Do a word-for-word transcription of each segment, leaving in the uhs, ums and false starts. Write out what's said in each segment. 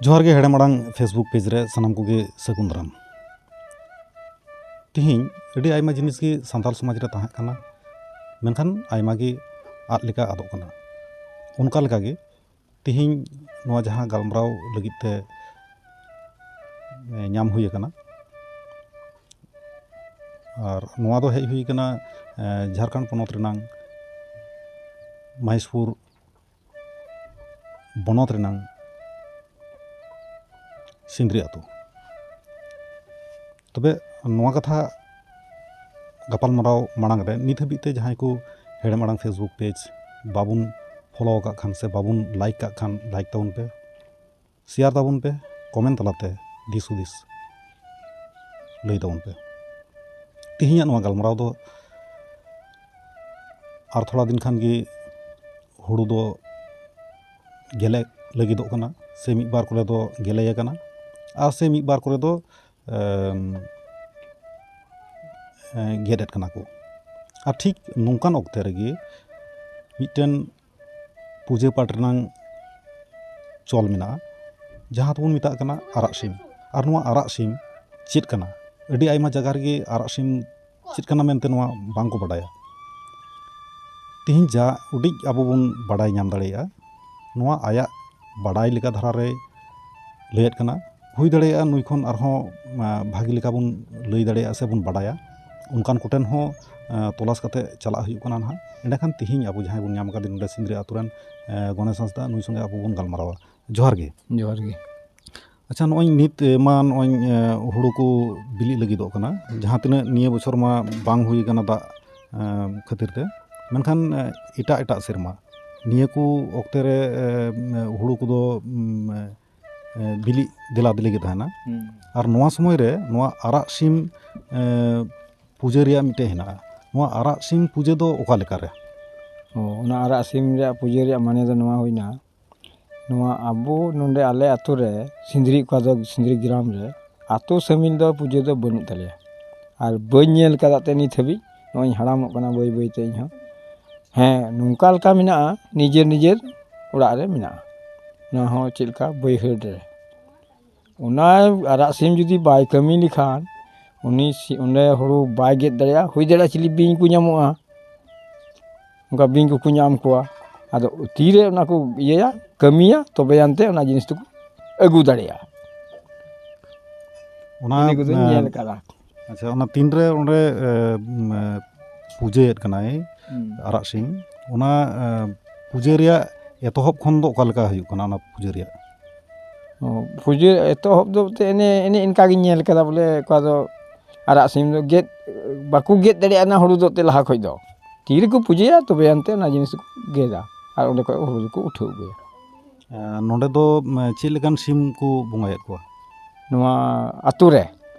ᱡᱚᱦᱟᱨ ᱜᱮ ᱦᱮᱲᱮᱢ ᱟᱲᱟᱝ Facebook ᱯᱮᱡᱽ ᱨᱮ ᱥᱟᱱᱟᱢ ᱠᱚᱜᱮ ᱥᱟᱹᱜᱩᱱ ᱫᱟᱨᱟᱢ᱾ ᱛᱤᱦᱤᱧ ᱟᱹᱰᱤ ᱟᱭᱢᱟ ᱡᱤᱱᱤᱥ ᱜᱮ ᱥᱟᱱᱛᱟᱲ ᱥᱚᱢᱟᱡᱽ ᱨᱮ ᱛᱟᱦᱮᱸ ᱠᱟᱱᱟ, ᱢᱮᱱᱠᱷᱟᱱ ᱟᱭᱢᱟ ᱜᱮ ᱟᱫ ᱞᱮᱠᱟ ᱟᱫᱚᱜ ᱠᱟᱱᱟ᱾ ᱚᱱᱠᱟ ᱞᱮᱠᱟᱜᱮ ᱛᱤᱦᱤᱧ ᱱᱚᱣᱟ ᱡᱟᱦᱟᱸ ᱜᱟᱞᱢᱟᱨᱟᱣ ᱞᱟᱹᱜᱤᱫ ᱛᱮ ᱧᱟᱢ ᱦᱩᱭ ᱟᱠᱟᱱᱟ, ᱟᱨ ᱱᱚᱣᱟ ᱫᱚ ᱦᱮᱡ ᱦᱩᱭ ᱟᱠᱟᱱᱟ ᱡᱷᱟᱲᱠᱷᱚᱸᱰ ᱯᱚᱱᱚᱛ ᱨᱮᱱᱟᱝ ᱢᱚᱦᱮᱥᱯᱩᱨ ᱵᱚᱱᱚᱛ ᱨᱮᱱᱟᱝ ᱥᱤᱸᱫᱽᱨᱤ ᱟᱹᱛᱩ᱾ ᱛᱚᱵᱮ ᱱᱚᱣᱟ ᱠᱟᱛᱷᱟ ᱜᱟᱯᱟᱞᱢᱟᱨᱟᱣ ᱢᱟᱲᱟᱝ ᱨᱮ ᱱᱤᱛ ᱦᱟᱹᱵᱤᱡ ᱛᱮ ᱡᱟᱦᱟᱸᱭ ᱠᱚ ᱦᱮᱲᱮᱢ ᱟᱲᱟᱝ Facebook ᱯᱮᱡᱽ ᱵᱟᱵᱚᱱ ᱯᱷᱚᱞᱳ ᱟᱠᱟᱫ ᱠᱷᱟᱱ ᱥᱮ ᱵᱟᱵᱚᱱ ᱞᱟᱭᱤᱠ ᱠᱟᱜ ᱠᱷᱟᱱ, ᱞᱟᱭᱤᱠ ᱛᱟᱵᱚᱱ ᱯᱮ, ᱥᱮᱭᱟᱨ ᱛᱟᱵᱚᱱ ᱯᱮ, ᱠᱚᱢᱮᱱᱴ ᱛᱟᱞᱟᱛᱮ ᱫᱤᱥ ᱦᱩᱫᱤᱥ ᱞᱟᱹᱭ ᱛᱟᱵᱚᱱ ᱯᱮ᱾ ᱛᱮᱦᱮᱧᱟᱜ ᱱᱚᱣᱟ ᱜᱟᱞᱢᱟᱨᱟᱣ ᱫᱚ ᱟᱨ ᱛᱷᱚᱲᱟ ᱫᱤᱱ ᱠᱷᱟᱱ ᱜᱮ ᱦᱩᱲᱩ ᱫᱚ ᱜᱮᱞᱮ ᱞᱟᱹᱜᱤᱫᱚᱜ ᱠᱟᱱᱟ, ᱥᱮ ᱢᱤᱫ ᱵᱟᱨ ᱠᱚᱨᱮ ᱫᱚ ᱜᱮᱞᱮ ᱟᱠᱟᱱᱟ, ᱟᱨ ᱥᱮ ᱢᱤᱫ ᱵᱟᱨ ᱠᱚᱨᱮ ᱫᱚ ᱮᱢ, ᱮ, ᱜᱮᱫ ᱮᱫ ᱠᱟᱱᱟ ᱠᱚ᱾ ᱟᱨ ᱴᱷᱤᱠ ᱱᱚᱝᱠᱟᱱ ᱚᱠᱛᱮ ᱨᱮᱜᱮ ᱢᱤᱫᱴᱮᱱ ᱯᱩᱡᱟᱹ ᱯᱟᱴ ᱨᱮᱱᱟᱝ ᱪᱚᱞ ᱢᱮᱱᱟᱜᱼᱟ, ᱡᱟᱦᱟᱸ ᱫᱚᱵᱚᱱ ᱢᱮᱛᱟᱜ ᱠᱟᱱᱟ ᱟᱨᱟᱜ ᱥᱤᱢ᱾ ᱟᱨ ᱱᱚᱣᱟ ᱟᱨᱟᱜ ᱥᱤᱢ ᱪᱮᱫ ᱠᱟᱱᱟ? ᱟᱹᱰᱤ ᱟᱭᱢᱟ ᱡᱟᱭᱜᱟ ᱨᱮᱜᱮ ᱟᱨᱟᱜ ᱥᱤᱢ ᱪᱮᱫ ᱠᱟᱱᱟ ᱢᱮᱱᱛᱮ ᱱᱚᱣᱟ ᱵᱟᱝ ᱠᱚ ᱵᱟᱰᱟᱭᱟ᱾ ᱛᱮᱦᱮᱧ ᱡᱟ ᱩᱰᱤᱡ ᱟᱵᱚ ᱵᱚᱱ ᱵᱟᱰᱟᱭ ᱧᱟᱢ ᱫᱟᱲᱮᱭᱟᱜᱼᱟ, ᱱᱚᱣᱟ ᱟᱭᱟᱜ ᱵᱟᱰᱟᱭ ᱞᱮᱠᱟ ᱫᱷᱟᱨᱟ ᱨᱮᱭ ᱞᱟᱹᱭᱮᱫ ᱠᱟᱱᱟ᱾ ᱦᱩᱭ ᱫᱟᱲᱮᱭᱟᱜᱼᱟ ᱱᱩᱭ ᱠᱷᱚᱱ ᱟᱨᱦᱚᱸ, ᱟ, ᱵᱷᱟᱜᱮ ᱞᱮᱠᱟ ᱵᱚᱱ ᱞᱟᱹᱭ ᱫᱟᱲᱮᱭᱟᱜᱼᱟ ᱥᱮ ᱵᱚᱱ ᱵᱟᱰᱟᱭᱟ, ᱚᱱᱠᱟᱱ ᱠᱚᱴᱷᱮᱱ ᱦᱚᱸ, ᱟ, ᱛᱚᱞᱟᱥ ᱠᱟᱛᱮ ᱪᱟᱞᱟᱜ ᱦᱩᱭᱩᱜ ᱠᱟᱱᱟ ᱱᱟᱦᱟᱜ᱾ ᱮᱸᱰᱮᱠᱷᱟᱱ ᱛᱮᱦᱮᱧ ᱟᱵᱚ ᱡᱟᱦᱟᱸᱭ ᱵᱚᱱ ᱧᱟᱢ ᱟᱠᱟᱫᱮ ᱱᱚᱰᱮ ᱥᱤᱸᱫᱽᱨᱟᱹ ᱟᱛᱳ ᱨᱮᱱ, ᱮ, ᱜᱚᱱᱮᱥ ᱦᱟᱸᱥᱫᱟ, ᱱᱩᱭ ᱥᱚᱸᱜᱮ ᱟᱵᱚ ᱵᱚᱱ ᱜᱟᱞᱢᱟᱨᱟᱣᱟ᱾ ᱡᱚᱦᱟᱨ ᱜᱮ᱾ ᱡᱚᱦᱟᱨ ᱜᱮ᱾ ᱟᱪᱪᱷᱟ, ᱱᱚᱜᱼᱚᱭ ᱱᱤᱛ, ᱮ, ᱢᱟ ᱱᱚᱜᱼᱚᱭ, ᱮ, ᱦᱩᱲᱩ ᱠᱚ ᱵᱤᱞᱤᱜ ᱞᱟᱹᱜᱤᱫᱚᱜ ᱠᱟᱱᱟ, ᱡᱟᱦᱟᱸ ᱛᱤᱱᱟᱹᱜ ᱱᱤᱭᱟᱹ ᱵᱚᱪᱷᱚᱨ ᱢᱟ ᱵᱟᱝ ᱦᱩᱭ ᱟᱠᱟᱱᱟ ᱫᱟᱜ, ᱮ, ᱠᱷᱟᱹᱛᱤᱨ ᱛᱮ, ᱢᱮᱱᱠᱷᱟᱱ, ᱮ, ᱮᱴᱟᱜ ᱮᱴᱟᱜ ᱥᱮᱨᱢᱟ ᱱᱤᱭᱟᱹ ᱠᱚ ᱚᱠᱛᱮ ᱨᱮ, ᱮ, ᱦᱩᱲᱩ ᱠᱚᱫᱚ, ᱩᱢ, ᱮ, ᱮ, ᱵᱤᱞᱤ ᱫᱮᱞᱟ ᱫᱮᱞᱤ ᱜᱮ ᱛᱟᱦᱮᱱᱟ᱾ ᱦᱩᱸ᱾ ᱟᱨ ᱱᱚᱣᱟ ᱥᱚᱢᱚᱭ ᱨᱮ ᱱᱚᱣᱟ ᱟᱨᱟᱜ ᱥᱤᱢ, ᱮ, ᱯᱩᱡᱟᱹ ᱨᱮᱭᱟᱜ ᱢᱤᱫᱴᱮᱡ ᱦᱮᱱᱟᱜᱼᱟ᱾ ᱱᱚᱣᱟ ᱟᱨᱟᱜ ᱥᱤᱢ ᱯᱩᱡᱟᱹ ᱫᱚ ᱚᱠᱟ ᱞᱮᱠᱟ ᱨᱮ? ᱚ, ᱚᱱᱟ ᱟᱨᱟᱜ ᱥᱤᱢ ᱨᱮᱭᱟᱜ ᱯᱩᱡᱟᱹ ᱨᱮᱭᱟᱜ ᱢᱟᱱᱮ ᱫᱚ ᱱᱚᱣᱟ ᱦᱩᱭᱱᱟ, ᱱᱚᱣᱟ ᱟᱵᱚ ᱱᱚᱰᱮ ᱟᱞᱮ ᱟᱛᱳ ᱨᱮ ᱥᱤᱸᱫᱽᱨᱤ, ᱚᱠᱟ ᱫᱚ ᱥᱤᱸᱫᱽᱨᱤ ᱜᱨᱟᱢ ᱨᱮ, ᱟᱛᱳ ᱥᱟᱹᱢᱤᱞ ᱫᱚ ᱯᱩᱡᱟᱹ ᱫᱚ ᱵᱟᱹᱱᱩᱜ ᱛᱟᱞᱮᱭᱟ᱾ ᱟᱨ ᱵᱟᱹᱧ ᱧᱮᱞ ᱠᱟᱫᱟ ᱛᱮ ᱱᱤᱛ ᱦᱟᱹᱵᱤᱡ, ᱱᱚᱜᱼᱚᱭ ᱤᱧ ᱦᱟᱲᱟᱢᱚᱜ ᱠᱟᱱᱟ ᱵᱟᱹᱭ ᱵᱟᱹᱭ ᱛᱮ ᱤᱧ ᱦᱚᱸ᱾ ᱦᱮᱸ, ᱱᱚᱝᱠᱟ ᱞᱮᱠᱟ ᱢᱮᱱᱟᱜᱼᱟ, ᱱᱤᱡᱮᱨ ᱱᱤᱡᱮᱨ ᱚᱲᱟᱜ ᱨᱮ ᱢᱮᱱᱟᱜᱼᱟ᱾ ᱚᱱᱟ ᱦᱚᱸ ᱪᱮᱫ ᱞᱮᱠᱟ ᱵᱟᱹᱭᱦᱟᱹᱲ ᱨᱮ, ᱚᱱᱟ ᱟᱨᱟᱜ ᱥᱤᱢ ᱡᱩᱫᱤ ᱵᱟᱭ ᱠᱟᱹᱢᱤ ᱞᱮᱠᱷᱟᱱ, ᱩᱱᱤ ᱥᱤ-, ᱚᱸᱰᱮ ᱦᱩᱲᱩ ᱵᱟᱭ ᱜᱮᱫ ᱫᱟᱲᱮᱭᱟᱜᱼᱟ᱾ ᱦᱩᱭ ᱫᱟᱲᱮᱭᱟᱜᱼᱟ ᱪᱤᱞᱤ ᱵᱤᱧ ᱠᱚ ᱧᱟᱢᱚᱜᱼᱟ, ᱚᱱᱠᱟ ᱵᱤᱧ ᱠᱚᱠᱚ ᱧᱟᱢ ᱠᱚᱣᱟ᱾ ᱟᱫᱚ ᱛᱤᱨᱮ ᱚᱱᱟ ᱠᱚ ᱤᱭᱟᱹᱭᱟ, ᱠᱟᱹᱢᱤᱭᱟ, ᱛᱚᱵᱮ ᱟᱱᱛᱮ ᱚᱱᱟ ᱡᱤᱱᱤᱥ ᱫᱚᱠᱚ ᱟᱹᱜᱩ ᱫᱟᱲᱮᱭᱟᱜᱼᱟ᱾ ᱚᱱᱟ, ᱤᱱᱟᱹ ᱠᱚᱫᱚᱧ ᱮᱸ, ᱧᱮᱞ ᱠᱟᱫᱟ᱾ ᱟᱪᱪᱷᱟ, ᱚᱱᱟ ᱛᱤᱱᱨᱮ ᱚᱸᱰᱮ, ᱮ, ᱩᱢ, ᱮ, ᱯᱩᱡᱟᱹᱭᱮᱫ ᱠᱟᱱᱟᱭ ᱦᱩᱸ᱾ ᱟᱨᱟᱜ ᱥᱤᱢ, ᱚᱱᱟ, ᱮ, ᱯᱩᱡᱟᱹ ᱨᱮᱭᱟᱜ ᱮᱛᱚᱦᱚᱵ ᱠᱷᱚᱱ ᱫᱚ ᱚᱠᱟ ᱞᱮᱠᱟ ᱦᱩᱭᱩᱜ ᱠᱟᱱᱟ ᱚᱱᱟ ᱯᱩᱡᱟᱹ ᱨᱮᱭᱟᱜ? ᱚ, ᱯᱩᱡᱟᱹ ᱮᱛᱚᱦᱚᱵ ᱫᱚ ᱮᱱᱛᱮ ᱮᱱᱮ-, ᱮᱱᱮ ᱤᱱᱠᱟ ᱜᱤᱧ ᱧᱮᱞ ᱠᱟᱫᱟ ᱵᱚᱞᱮ, ᱚᱠᱟ ᱫᱚ ᱟᱨᱟᱜ ᱥᱤᱢ ᱫᱚ ᱜᱮᱫ, ᱵᱟᱠᱚ ᱜᱮᱫ ᱫᱟᱲᱮᱭᱟᱜᱼᱟ ᱚᱱᱟ ᱦᱩᱲᱩ ᱫᱚ ᱮᱱᱛᱮ ᱞᱟᱦᱟ ᱠᱷᱚᱡ ᱫᱚ᱾ ᱛᱤ ᱨᱮᱠᱚ ᱯᱩᱡᱟᱹᱭᱟ, ᱛᱚᱵᱮ ᱮᱱᱛᱮ ᱚᱱᱟ ᱡᱤᱱᱤᱥ ᱫᱚᱠᱚ ᱜᱮᱫᱟ ᱟᱨ ᱚᱸᱰᱮ ᱠᱷᱚᱡ ᱦᱩᱲᱩ ᱫᱚᱠᱚ ᱩᱴᱷᱟᱹᱣ ᱟᱹᱜᱩᱭᱟ᱾ ᱮᱸ, ᱱᱚᱰᱮ ᱫᱚ, ᱮᱸ, ᱪᱮᱫ ᱞᱮᱠᱟᱱ ᱥᱤᱢ ᱠᱚ ᱵᱚᱸᱜᱟᱭᱮᱫ ᱠᱚᱣᱟ? ᱱᱚᱣᱟ ᱟᱹᱛᱩ ᱨᱮ?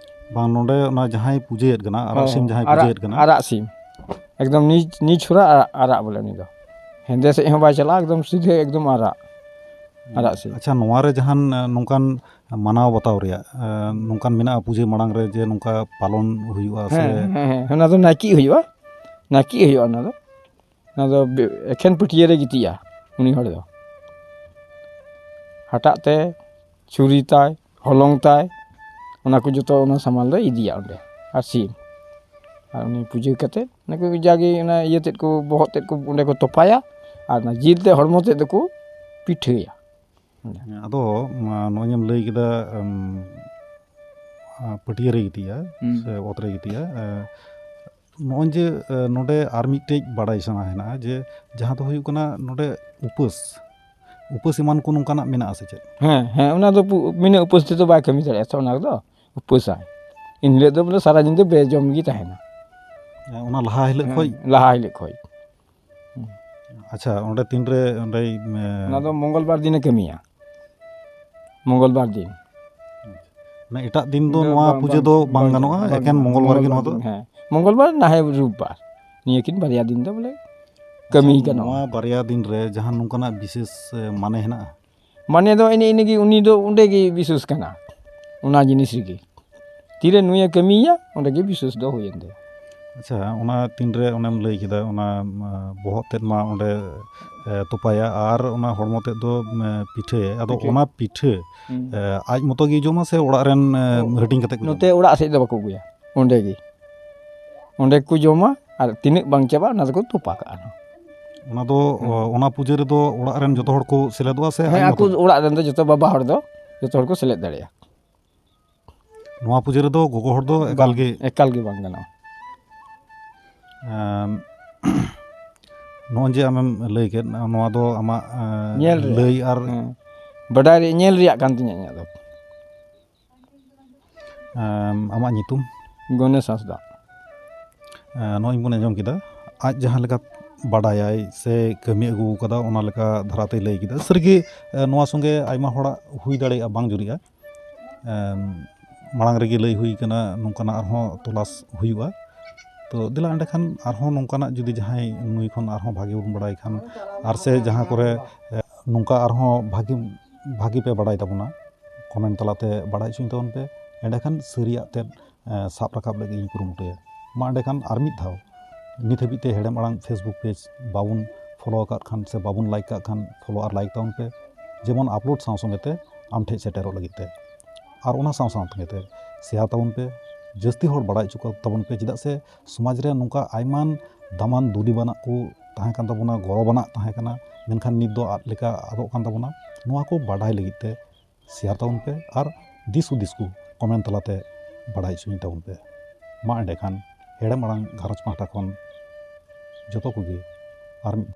ᱵᱟᱝ, ᱱᱚᱰᱮ ᱚᱱᱟ ᱡᱟᱦᱟᱸᱭ ᱯᱩᱡᱟᱹᱭᱮᱫ ᱠᱟᱱᱟ, ᱟᱨᱟᱜ ᱦᱚᱸ, ᱥᱤᱢ ᱡᱟᱦᱟᱸᱭ ᱟᱨᱟᱜ, ᱯᱩᱡᱟᱹᱭᱮᱫ ᱠᱟᱱᱟ? ᱟᱨᱟᱜ ᱥᱤᱢ᱾ ᱮᱠᱫᱚᱢ ᱱᱤᱡ, ᱱᱤᱡ ᱦᱚᱨᱟ ᱟᱨᱟᱜ, ᱟᱨᱟᱜ ᱵᱚᱞᱮ ᱩᱱᱤ ᱫᱚ᱾ ᱦᱮᱸᱫᱮ ᱥᱮᱫ ᱦᱚᱸ ᱵᱟᱭ ᱪᱟᱞᱟᱜᱼᱟ, ᱮᱠᱫᱚᱢ ᱥᱤᱫᱷᱟᱹ ᱮᱠᱫᱚᱢ ᱟᱨᱟᱜ᱾ ᱟᱨᱟᱜ ᱥᱤᱢ᱾ ᱟᱪᱪᱷᱟ, ᱱᱚᱣᱟ ᱨᱮ ᱡᱟᱦᱟᱱ, ᱮᱸ, ᱱᱚᱝᱠᱟᱱ ᱢᱟᱱᱟᱣ ᱵᱟᱛᱟᱣ ᱨᱮᱭᱟᱜ, ᱮᱸ, ᱱᱚᱝᱠᱟᱱ ᱢᱮᱱᱟᱜᱼᱟ ᱯᱩᱡᱟᱹ ᱢᱟᱲᱟᱝ ᱨᱮ ᱡᱮ ᱱᱚᱝᱠᱟ ᱯᱟᱞᱚᱱ ᱦᱩᱭᱩᱜᱼᱟ ᱥᱮ? ᱦᱮᱸ, ᱦᱮᱸ, ᱦᱮᱸ, ᱚᱱᱟ ᱫᱚ ᱱᱟᱭᱠᱮ ᱦᱩᱭᱩᱜᱼᱟ, ᱱᱟᱭᱠᱮ ᱦᱩᱭᱩᱜᱼᱟ ᱚᱱᱟ ᱫᱚ᱾ ᱚᱱᱟ ᱫᱚ ᱵᱮ-, ᱮᱠᱷᱮᱱ ᱯᱟᱹᱴᱭᱟᱹ ᱨᱮ ᱜᱤᱛᱤᱡᱼᱟ ᱩᱱᱤ ᱦᱚᱲ ᱫᱚ᱾ ᱦᱟᱴᱟᱜ ᱛᱮ, ᱪᱷᱩᱨᱤ ᱛᱟᱭ, ᱦᱚᱞᱚᱝ ᱛᱟᱭ, ᱚᱱᱟ ᱠᱚ ᱡᱚᱛᱚ ᱚᱱᱟ ᱥᱟᱢᱟᱱ ᱫᱚᱭ ᱤᱫᱤᱭᱟ ᱚᱸᱰᱮ, ᱟᱨ ᱥᱤᱢ᱾ ᱟᱨ ᱩᱱᱤ ᱯᱩᱡᱟᱹ ᱠᱟᱛᱮᱫ, ᱚᱱᱟ ᱠᱚ ᱡᱟᱜᱮ ᱚᱱᱟ ᱤᱭᱟᱹ ᱛᱮᱫ ᱠᱚ, ᱵᱚᱦᱚᱜ ᱛᱮᱫ ᱠᱚ ᱚᱸᱰᱮ ᱠᱚ ᱛᱚᱯᱟᱭᱟ, ᱟᱨ ᱚᱱᱟ ᱡᱤᱞ ᱛᱮᱫ ᱦᱚᱲᱢᱚ ᱛᱮᱫ ᱫᱚᱠᱚ ᱯᱤᱴᱷᱟᱹᱭᱟ᱾ ᱟᱫᱚ, ᱢᱟ, ᱱᱚᱜᱼᱚᱭ ᱮᱢ ᱞᱟᱹᱭ ᱠᱮᱫᱟ, ᱮᱢ, ᱟ, ᱯᱟᱹᱴᱭᱟᱹ ᱨᱮ ᱜᱤᱛᱤᱡᱼᱟ ᱦᱩᱸ᱾ ᱥᱮ ᱚᱛ ᱨᱮ ᱜᱤᱛᱤᱡᱼᱟ, ᱮ, ᱱᱚᱜᱼᱚᱭ ᱡᱮ, ᱮ, ᱱᱚᱰᱮ ᱟᱨ ᱢᱤᱫᱴᱮᱡ ᱵᱟᱲᱟᱭ ᱥᱟᱱᱟ ᱦᱮᱱᱟᱜᱼᱟ ᱡᱮ, ᱡᱟᱦᱟᱸ ᱫᱚ ᱦᱩᱭᱩᱜ ᱠᱟᱱᱟ ᱱᱚᱰᱮ ᱩᱯᱟᱹᱥ, ᱩᱯᱟᱹᱥ ᱮᱢᱟᱱ ᱠᱚ ᱱᱚᱝᱠᱟᱱᱟᱜ ᱢᱮᱱᱟᱜᱼᱟ ᱥᱮ ᱪᱮᱫ? ᱦᱮᱸ, ᱦᱮᱸ, ᱚᱱᱟ ᱫᱚ ᱯᱩ-, ᱵᱤᱱᱟᱹ ᱩᱯᱟᱹᱥ ᱛᱮᱫᱚ ᱵᱟᱭ ᱠᱟᱹᱢᱤ ᱫᱟᱲᱮᱭᱟᱜᱼᱟ ᱛᱚ, ᱚᱱᱟ ᱨᱮᱫᱚ ᱩᱯᱟᱹᱥᱟᱭ᱾ ᱮᱱ ᱦᱤᱞᱳᱜ ᱫᱚ ᱵᱚᱞᱮ ᱥᱟᱨᱟ ᱧᱤᱫᱟᱹ ᱵᱮᱡᱚᱢ ᱜᱮ ᱛᱟᱦᱮᱱᱟ᱾ ᱦᱮᱸ, ᱚᱱᱟ ᱞᱟᱦᱟ ᱦᱤᱞᱳᱜ ᱦᱮᱸ, ᱠᱷᱚᱡ? ᱞᱟᱦᱟ ᱦᱤᱞᱳᱜ ᱠᱷᱚᱡ᱾ ᱟᱪᱪᱷᱟ, ᱚᱸᱰᱮ ᱛᱤᱱᱨᱮ ᱚᱸᱰᱮ, ᱮ, ᱚᱱᱟ ᱫᱚ ᱢᱚᱝᱜᱚᱞ ᱵᱟᱨ ᱫᱤᱱᱮ ᱠᱟᱹᱢᱤᱭᱟ᱾ ᱢᱚᱝᱜᱚᱞ ᱵᱟᱨ ᱫᱤᱱ᱾ ᱢᱟᱱᱮ ᱮᱴᱟᱜ ᱫᱤᱱ ᱫᱚ ᱤᱧ ᱫᱚ ᱱᱚᱣᱟ ᱵᱟᱝ, ᱯᱩᱡᱟᱹ ᱵᱟᱝ, ᱫᱚ ᱵᱟᱝ ᱵᱟᱝ, ᱜᱟᱱᱚᱜᱼᱟ, ᱵᱟᱝ ᱮᱠᱮᱱ ᱜᱟᱱᱚᱜᱼᱟ᱾ ᱢᱚᱝᱜᱚᱞ ᱵᱟᱨ ᱜᱮ ᱱᱚᱣᱟ ᱫᱚ? ᱫᱤᱱ, ᱦᱮᱸ᱾ ᱢᱚᱝᱜᱚᱞ ᱵᱟᱨ ᱱᱟᱦᱮ ᱨᱳᱵ ᱵᱟᱨ᱾ ᱱᱤᱭᱟᱹ ᱠᱤᱱ ᱵᱟᱨᱭᱟ ᱫᱤᱱ ᱫᱚ ᱵᱚᱞᱮ ᱠᱟᱹᱢᱤ ᱟᱪᱪᱷᱟ, ᱜᱟᱱᱚᱜᱼᱟ᱾ ᱱᱚᱣᱟ ᱵᱟᱨᱭᱟ ᱫᱤᱱ ᱨᱮ ᱡᱟᱦᱟᱱ ᱱᱚᱝᱠᱟᱱᱟᱜ ᱵᱤᱥᱮᱥ, ᱮ, ᱢᱟᱱᱮ ᱦᱮᱱᱟᱜᱼᱟ? ᱢᱟᱱᱮ ᱫᱚ ᱮᱱᱮ ᱤᱱᱟᱹᱜᱮ, ᱩᱱᱤ ᱫᱚ ᱚᱸᱰᱮ ᱜᱮ ᱵᱤᱥᱮᱥ ᱠᱟᱱᱟ, ᱚᱱᱟ ᱡᱤᱱᱤᱥ ᱨᱮᱜᱮ᱾ ᱛᱤᱨᱮ ᱱᱩᱭᱮ ᱠᱟᱹᱢᱤᱭᱟ, ᱚᱸᱰᱮ ᱜᱮ ᱵᱤᱥᱮᱥ ᱫᱚ ᱦᱩᱭᱮᱱ ᱛᱟᱭᱟ᱾ ᱟᱪᱪᱷᱟ, ᱚᱱᱟ ᱛᱤᱱᱨᱮ ᱚᱱᱮᱢ ᱞᱟᱹᱭ ᱠᱮᱫᱟ, ᱚᱱᱟ ᱵᱚᱦᱚᱜ ᱛᱮᱫ ᱢᱟ ᱚᱸᱰᱮ ᱛᱚᱯᱟᱭᱟ ᱟᱨ ᱚᱱᱟ ᱦᱚᱲᱢᱚ ᱛᱮᱫ ᱫᱚ ᱯᱤᱴᱷᱟᱹᱭᱟ᱾ ᱟᱫᱚ ᱯᱤᱴᱷᱟᱹ᱾ ᱚᱱᱟ ᱯᱤᱴᱷᱟᱹ ᱟᱡ ᱢᱚᱛᱚ ᱜᱮᱭ ᱡᱚᱢᱟ ᱥᱮ ᱚᱲᱟᱜ ᱨᱮᱱ ᱦᱟᱹᱴᱤᱧ ᱠᱟᱛᱮ ᱠᱚ ᱱᱚᱛᱮ ᱡᱚᱢᱟ? ᱚᱲᱟᱜ ᱥᱮᱫ ᱫᱚ ᱵᱟᱠᱚ ᱟᱹᱜᱩᱭᱟ, ᱚᱸᱰᱮ ᱜᱮ, ᱚᱸᱰᱮ ᱠᱚ ᱡᱚᱢᱟ ᱟᱨ ᱛᱤᱱᱟᱹᱜ ᱵᱟᱝ ᱪᱟᱵᱟᱜᱼᱟ, ᱚᱱᱟ ᱫᱚᱠᱚ ᱛᱚᱯᱟ ᱠᱟᱜᱼᱟ᱾ ᱚᱱᱟ ᱫᱚ ᱦᱮᱸ᱾ ᱚᱱᱟ ᱯᱩᱡᱟᱹ ᱨᱮᱫᱚ ᱚᱲᱟᱜ ᱨᱮᱱ ᱡᱚᱛᱚ ᱦᱚᱲ ᱠᱚ ᱥᱮᱞᱮᱫᱚᱜᱼᱟ ᱥᱮ ᱦᱮᱸ, ᱟᱡ ᱟᱠᱚ ᱢᱚᱛᱚ? ᱚᱲᱟᱜ ᱨᱮᱱ ᱫᱚ ᱡᱚᱛᱚ ᱵᱟᱵᱟ ᱦᱚᱲ ᱫᱚ ᱡᱚᱛᱚ ᱦᱚᱲ ᱠᱚ ᱥᱮᱞᱮᱫ ᱫᱟᱲᱮᱭᱟᱜᱼᱟ᱾ ᱱᱚᱣᱟ ᱯᱩᱡᱟᱹ ᱨᱮᱫᱚ ᱜᱚᱜᱚ ᱦᱚᱲ ᱫᱚ ᱮᱠᱟᱞ ᱜᱮ ᱮᱠᱟᱞ ᱜᱮ ᱵᱟᱝ ᱜᱟᱱᱚᱜᱼᱟ᱾ ᱮᱢ, ᱱᱚᱜᱼᱚᱭ ᱡᱮ ᱟᱢᱮᱢ ᱞᱟᱹᱭ ᱠᱮᱫ, ᱱᱚᱣᱟ ᱫᱚ ᱟᱢᱟᱜ, ᱮ, ᱧᱮᱞ ᱨᱮᱭᱟᱜ᱾ ᱞᱟᱹᱭ ᱟᱨ ᱦᱮᱸ᱾ ᱵᱟᱰᱟᱭ ᱨᱮᱭᱟᱜ, ᱧᱮᱞ ᱨᱮᱭᱟᱜ ᱠᱟᱱ ᱛᱤᱧᱟᱹ ᱤᱧᱟᱹᱜ ᱫᱚ᱾ ᱮᱢ, ᱟᱢᱟᱜ ᱧᱩᱛᱩᱢ? ᱜᱚᱱᱮᱥ ᱦᱟᱸᱥᱫᱟ᱾ ᱮ, ᱱᱚᱜᱼᱚᱭ ᱵᱚᱱ ᱟᱸᱡᱚᱢ ᱠᱮᱫᱟ, ᱟᱡ ᱡᱟᱦᱟᱸ ᱞᱮᱠᱟ ᱵᱟᱰᱟᱭᱟᱭ ᱥᱮ ᱠᱟᱹᱢᱤ ᱟᱹᱜᱩ ᱠᱟᱫᱟ, ᱚᱱᱟ ᱞᱮᱠᱟ ᱫᱷᱟᱨᱟᱛᱮᱭ ᱞᱟᱹᱭ ᱠᱮᱫᱟ᱾ ᱥᱟᱹᱨᱤᱜᱮ, ᱮ, ᱱᱚᱣᱟ ᱥᱚᱸᱜᱮ ᱟᱭᱢᱟ ᱦᱚᱲᱟᱜ ᱦᱩᱭ ᱫᱟᱲᱮᱭᱟᱜᱼᱟ, ᱵᱟᱝ ᱡᱩᱨᱤᱜᱼᱟ᱾ ᱮᱢ, ᱢᱟᱲᱟᱝ ᱨᱮᱜᱮ ᱞᱟᱹᱭ ᱦᱩᱭ ᱠᱟᱱᱟ, ᱱᱚᱝᱠᱟᱱᱟᱜ ᱟᱨᱦᱚᱸ ᱛᱚᱞᱟᱥ ᱦᱩᱭᱩᱜᱼᱟ᱾ ᱛᱚ ᱫᱮᱞᱟ ᱮᱸᱰᱮᱠᱷᱟᱱ ᱟᱨᱦᱚᱸ ᱱᱚᱝᱠᱟᱱᱟᱜ ᱡᱩᱫᱤ ᱡᱟᱦᱟᱸᱭ ᱱᱩᱭ ᱠᱷᱚᱱ ᱟᱨᱦᱚᱸ ᱵᱷᱟᱜᱮ ᱵᱚᱱ ᱵᱟᱲᱟᱭ ᱠᱷᱟᱱ, ᱟᱨ ᱥᱮ ᱡᱟᱦᱟᱸ ᱠᱚᱨᱮ, ᱮ, ᱱᱚᱝᱠᱟ ᱟᱨᱦᱚᱸ ᱵᱷᱟᱜᱮ, ᱵᱷᱟᱜᱮ ᱯᱮ ᱵᱟᱲᱟᱭ ᱛᱟᱵᱚᱱᱟ, ᱠᱚᱢᱮᱱᱴ ᱛᱟᱞᱟᱛᱮ ᱵᱟᱲᱟᱭ ᱦᱚᱪᱚᱧ ᱛᱟᱵᱚᱱ ᱯᱮ, ᱮᱸᱰᱮᱠᱷᱟᱱ ᱥᱟᱹᱨᱤᱭᱟᱜ ᱛᱮᱫ, ᱮ, ᱥᱟᱵ ᱨᱟᱠᱟᱵ ᱞᱟᱹᱜᱤᱫ ᱤᱧ ᱠᱩᱨᱩᱢᱩᱴᱩᱭᱟ᱾ ᱢᱟ ᱮᱸᱰᱮᱠᱷᱟᱱ ᱟᱨ ᱢᱤᱫ ᱫᱷᱟᱣ, ᱱᱤᱛ ᱦᱟᱹᱵᱤᱡ ᱛᱮ ᱦᱮᱲᱮᱢ ᱟᱲᱟᱝ Facebook page ᱵᱟᱵᱚᱱ follow ᱟᱠᱟᱫ ᱠᱷᱟᱱ ᱥᱮ ᱵᱟᱵᱚᱱ like ᱠᱟᱜ ᱠᱷᱟᱱ follow ᱟᱨ like ᱛᱟᱵᱚᱱ ᱯᱮ, ᱡᱮᱢᱚᱱ upload ᱥᱟᱶ ᱥᱚᱸᱜᱮ ᱛᱮ ᱟᱢ ᱴᱷᱮᱱ ᱥᱮᱴᱮᱨᱚᱜ ᱞᱟᱹᱜᱤᱫ ᱛᱮ᱾ ᱟᱨ ᱚᱱᱟ ᱥᱟᱶ ᱥᱟᱶ ᱛᱮᱜᱮ ᱛᱮ share ᱛᱟᱵᱚᱱ ᱯᱮ, ᱡᱟᱹᱥᱛᱤ ᱦᱚᱲ ᱵᱟᱲᱟᱭ ᱦᱚᱪᱚ ᱠᱚ ᱛᱟᱵᱚᱱ ᱯᱮ, ᱪᱮᱫᱟᱜ ᱥᱮ ᱥᱚᱢᱟᱡᱽ ᱨᱮ ᱱᱚᱝᱠᱟ ᱟᱭᱢᱟᱱ ᱫᱟᱢᱟᱱ ᱫᱩᱨᱤᱵᱟᱱᱟᱜ ᱠᱚ ᱛᱟᱦᱮᱸ ᱠᱟᱱ ᱛᱟᱵᱚᱱᱟ, ᱜᱚᱨᱚᱵᱟᱱᱟᱜ ᱛᱟᱦᱮᱸ ᱠᱟᱱᱟ, ᱢᱮᱱᱠᱷᱟᱱ ᱱᱤᱛ ᱫᱚ ᱟᱫ ᱞᱮᱠᱟ ᱟᱫᱚᱜ ᱠᱟᱱ ᱛᱟᱵᱚᱱᱟ᱾ ᱱᱚᱣᱟ ᱠᱚ ᱵᱟᱰᱟᱭ ᱞᱟᱹᱜᱤᱫ ᱛᱮ share ᱛᱟᱵᱚᱱ ᱯᱮ ᱟᱨ ᱫᱤᱥ ᱦᱩᱫᱤᱥ ᱠᱚ comment ᱛᱟᱞᱟᱛᱮ ᱵᱟᱲᱟᱭ ᱦᱚᱪᱚᱧ ᱛᱟᱵᱚᱱ ᱯᱮ᱾ ᱢᱟ ᱮᱸᱰᱮᱠᱷᱟᱱ ᱦᱮᱲᱮᱢ ᱟᱲᱟᱝ ᱜᱷᱟᱨᱚᱸᱡᱽ ᱯᱟᱦᱴᱟ ᱠᱷᱚᱱ ᱡᱚᱛᱚ ᱠᱚᱜᱮ ᱟᱨ ᱢᱤᱫ